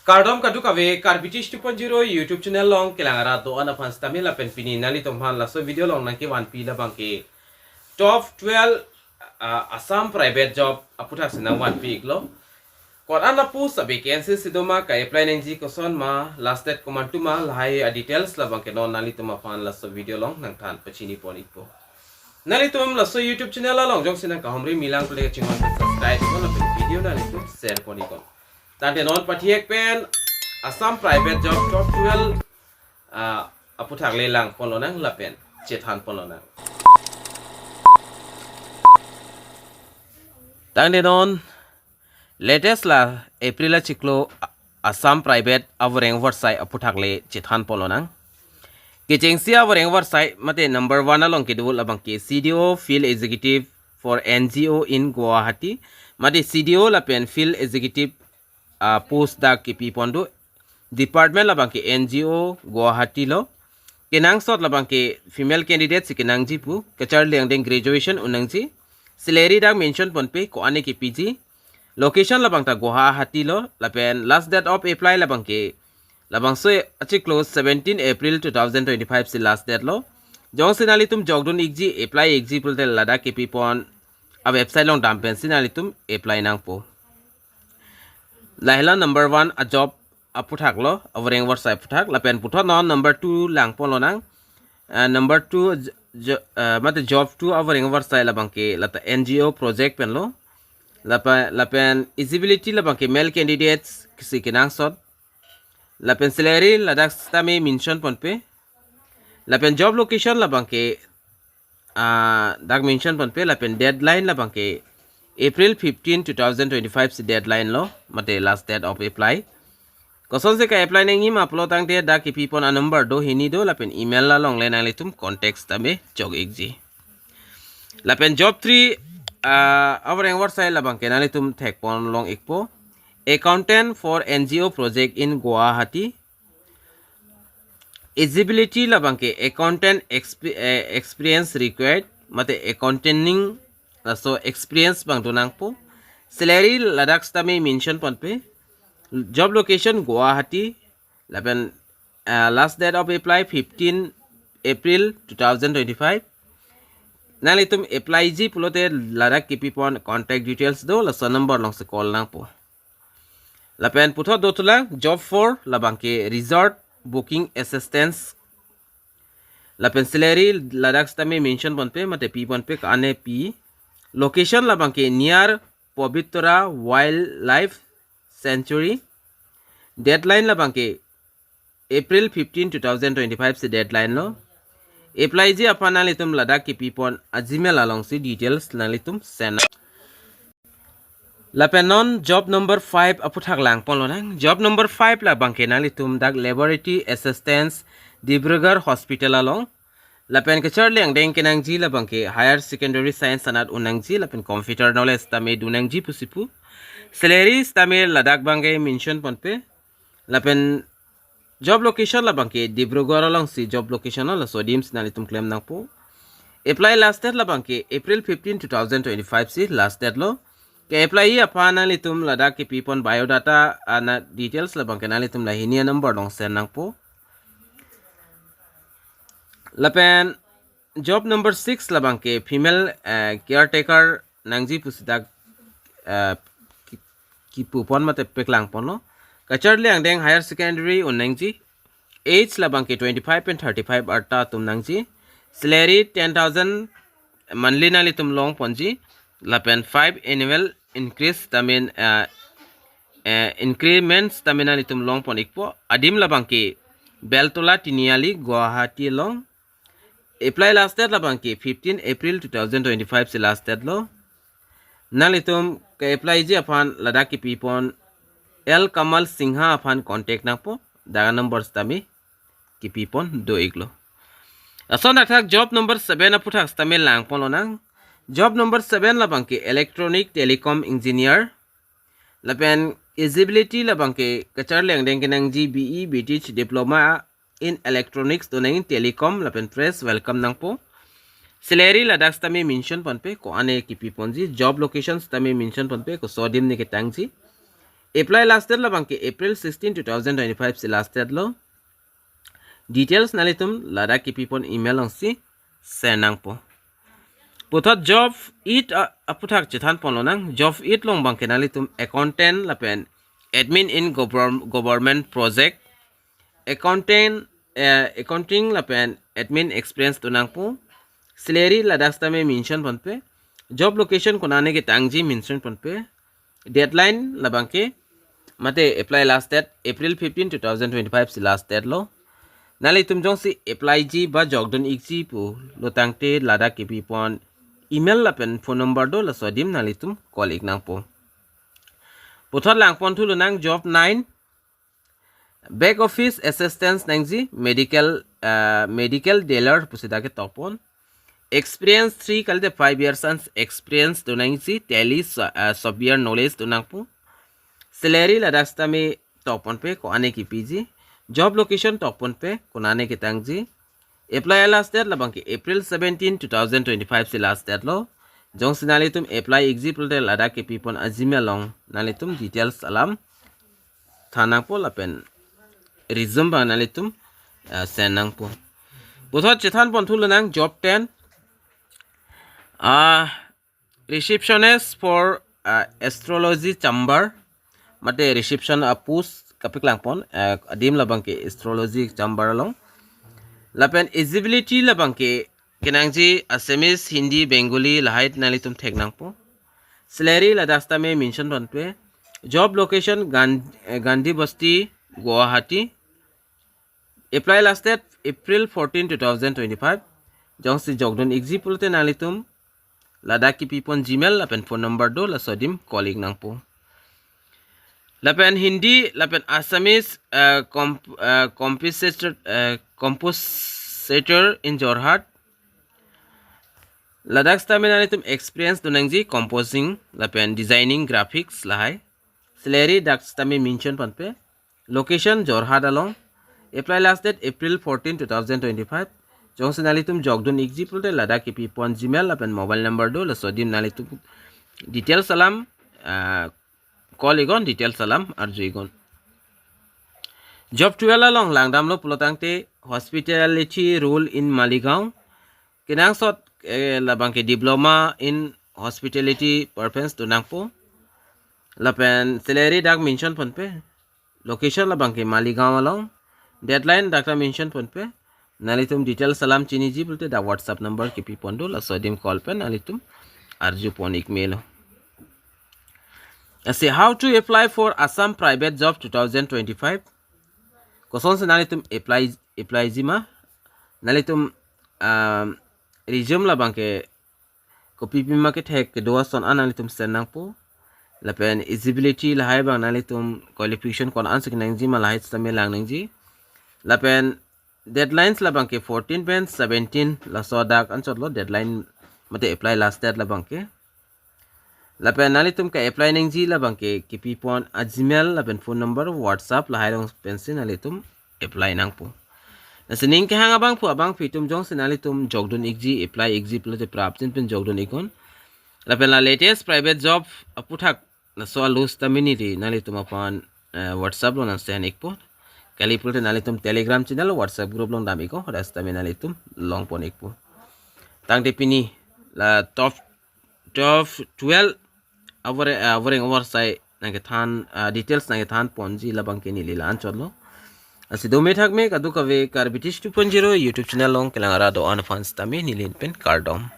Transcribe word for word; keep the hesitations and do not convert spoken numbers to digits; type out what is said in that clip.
Kardom kadokave, Karbi Tish two point zero YouTube channel along kelang arat do-an aphan sitame lapen pini nanglitum aphan laso video along nangkevanpi labangke top twelve, ah, Assam private job aphuthak si nangvanpi iklo. Ko-an a-post, a-vacancy si doma, ka-apply nangji koson ma, last date komantu ma, lahai a-details labangke non nanglitum aphan laso video along nangthan pachini pon ikpo. Nanglitum laso YouTube channel along jongsi nangkahumri milang pule chinghon pen subscribe iknon lapen video nanglitum share pon iknon. Tangte non pathiek pen Assam private job top twelve, ah, aphuthak le lang pon lonang lapen chethan pon lonang. Tangte non latest la April achiklo Assam private avoreng avarsai aphuthak le chethan pon lonang. Kechengsi avoreng avarsai mate number one along kedo labangke C D O, Field Executive for N G O in Guwahati, mate C D O lapen Field Executive, ah, post dak kepi pon do. Department labangke N G O Guwahati lo. Kenangsot labangke female candidate si kenangji pu. Kacharli angdeng graduation un nangji. Salary dak mention ponpe ko-an ke piji. Location labangta Guwahati lo. Lapen last date of apply labangke, labangso achiklo seventeen April two thousand twenty-five si last date lo. Jongsi nanglitum jokdun ikji, apply ikji pulote ladak kepi pon a-website along dam pensi nanglitum apply nangpo. Lahelo number one a-job aphuthak lo, avoreng avarsai aphuthak, lapen puthot non number two lang pon lonang. Ah, number two j-, j-, ah, mate job two avoreng avarsai labangke lata N G O project pen lo. Lapa-, lapen eligibility labangke male candidates si kenangsot. Lapen salary ladak sitame mention ponpe. Lapen job location labangke, ah, dak mention ponpe, lapen deadline labangke April fifteen, two thousand twenty-five si deadline lo, mate last date of apply. Kosonsi ka-apply nangji ma pulo tangte dak kepi pon a-number do, hini do, lapen email along le nanglitum contact sitame chok ikji. Lapen job three, ah, avoreng avarsai labangke nanglitum thek pon long ikpo. Accountant for N G O project in Guwahati. Eligibility labangke accountant expe-, eh, experience required, mate accountant ning laso experience abang do nangpo. Salary ladak sitame mention ponpe. Job location Guwahati. Lapen, ah, last date of apply fifteen April two thousand twenty-five. Nanglitum apply ji pulote ladak kepi pon contact details do, laso number alongsi call nangpo. Lapen puthot do thulang job four labangke resort booking assistance. Lapen salary ladak sitame mention ponpe mate pi ponpe, ko-an ke pi. Location labangke near Pabitra Wildlife Sanctuary. Deadline labangke April fifteen, two thousand twenty-five si deadline lo. Apply ji aphan nanglitum ladak kepi pon a-Gmail alongsi details nanglitum send. Lapen non job number five aphuthak lang pon lonang. Job number five labangke nanglitum dak laboratory assistance Dibrugarh Hospital along. Lapen kacharli angdeng kenangji labangke higher secondary science anat un nangji lapen computer knowledge tame do nangji pusi pu. Salary tame ladak abangke mention ponpe. Lapen job location labangke Dibrugarh alongsi job location lo, laso adim si nanglitum klem nangpo. Apply last date labangke April fifteen, two thousand twenty-five si last date lo. Ke-apply ji aphan nanglitum ladak kepi pon biodata ana details labangke nanglitum lahini a-number along send nangpo. Lapen job number six labangke female, eh, caretaker nangji pusi dak, eh, ki-, kipu pon mate peklang ponlo. Kacharli angdeng higher secondary un nangji. Age labangke twenty-five pen thirty-five arta atum nangji. Salary ten thousand monthly nanglitum long ponji. Lapen five annual increase tame, eh, eh, increments tame nanglitum long pon ikpo. Adim labangke Beltola Tiniali Guwahati along. Apply last date labangke fifteen April two thousand twenty-five si last date lo. Nanglitum ke-apply ji aphan ladak kepi pon L Kamal Singha aphan contact nangpo, dak a-number tame kepi pon do iklo. Lason dak thak job number seven aphuthak tame lang pon lonang. Job number seven labangke electronic telecom engineer. Lapen eligibility labangke kacharli angdeng kenangji B E, B Tech, diploma in electronics do nangji, telecom lapen fresh welcome nangpo. Salary ladak tame mention ponpe, ko-an ke kipi ponji, job location tame mention ponpe, koso adim ne ketangji. Apply last date labangke April sixteen, two thousand twenty-five si last date lo. Details nanglitum ladak kipipon email alongsi send nangpo. Puthot job eight a-, aputhak chethanponlonang. Job eight along abangke nanglitum accountant lapen admin in govern-, government project, accountant, eh, accounting lapen admin experience donangpo. Salary ladak sitame mention ponpe. Job location konane ketangji mention ponpe. Deadline labangke, mate apply last date April fifteen, two thousand twenty-five si last date lo. Nanglitum jongsi applyji ba jokdun ikji pulo tangte ladak kipipon email lapen phone number do, laso adim nanglitum call ik nangpo. Puthot langponthulonang job nine. Back office assistance nangji, medical, ah, medical dealer pusi dak ketokpon. Experience three kalite five years an experience donangji, Tally so-, ah, software knowledge donangpo. Salary ladak sitame tokponpe, ko-ane kipiji. Job location tokponpe, konane ketangji. Apply last date labangke April seventeen, two thousand twenty-five si last date lo. Jongsi nanglitum apply ikji pulote ladak kipipon a-Gmail along nanglitum details alam than nangpo lapen resume abang nanglitum, ah, send nangpo. Puthot chethanponthulonang job ten. Ah, receptionist for, ah, astrology chamber. Mate reception a-post kapaklangpon, ah, adim labangke astrology chamber along. Lapen eligibility labangke kenangji Assamese, Hindi, Bengali lahai nanglitum thek nangpo. Salary ladak sitame mention ponpe. Job location Gan-, eh, Gandhi Basti, Guwahati. Apply last date April fourteen, two thousand twenty-five. Jongsi jokdun ikji pulote nanglitum ladak kipipon Gmail lapen phone number do, laso adim call ik nangpo. Lapen Hindi lapen Assamese, eh, comp-, eh, compositor, eh, compositor in Jorhat. Ladak sitame nanglitum experience donangji composing lapen designing graphics lahai. Salary dak sitame mention ponpe. Location Jorhat along. Apply last date April fourteen, two thousand twenty-five. Jongsi nanglitum jokdun ikji pulote ladak kipipon Gmail lapen mobile number do, laso adim nanglitum details alam, ah, call iknon, details alam arju iknon. Job twelve along langdamlo pulo tangte hospitality role in Maligaon. Kenangsot, eh, labangke diploma in hospitality performance donangpo. Lapen salary dak mention ponpe. Location labangke Maligaon along. Deadline dak ta mention ponpe. Nanglitum details alam chiniji pulote dak WhatsApp number kipipon do, laso adim call pen nanglitum arjupon ik melo. Lasi how to apply for Assam private job two thousand twenty-five. Kosonsi nanglitum apply, applyji ma? Nanglitum, um, resume labangke kopi pima kethek kedo ason an nanglitum send nangpo. Lapen eligibility lahai abang nanglitum qualification ko-an si kenangji ma lahai sitame lang nangji. Lapen deadlines labangke fourteen pen seventeen, laso adak anchotlo deadline, mate apply last date labangke. Lapen nanglitum ke-apply nangji labangke kipipon a-Gmail lapen phone number, WhatsApp lahai along pensi nanglitum apply nangpo. Lasi ning kehang abangphu abangphi atum jongsi nanglitum jokdun ikji, apply ikji pulote prapjin pen jokdun iknon. Lapen la latest private job aputhak laso alu sitame neli nanglitum aphan, eh, WhatsApp along nang send ikpo. Kali pulote nanglitum Telegram channel, WhatsApp group along dam iknon, hadak sitame nanglitum longpon ikpo. Tangte pini la top, top twelve avoreng, ah, avoreng avarsai nangkethan, ah, details nangkethanponji labangke neli la anchotlo. Lasi dome thakme kadokave Karbi Tish two point zero YouTube channel along kelang ara do-an aphan sitame neli pen kardom.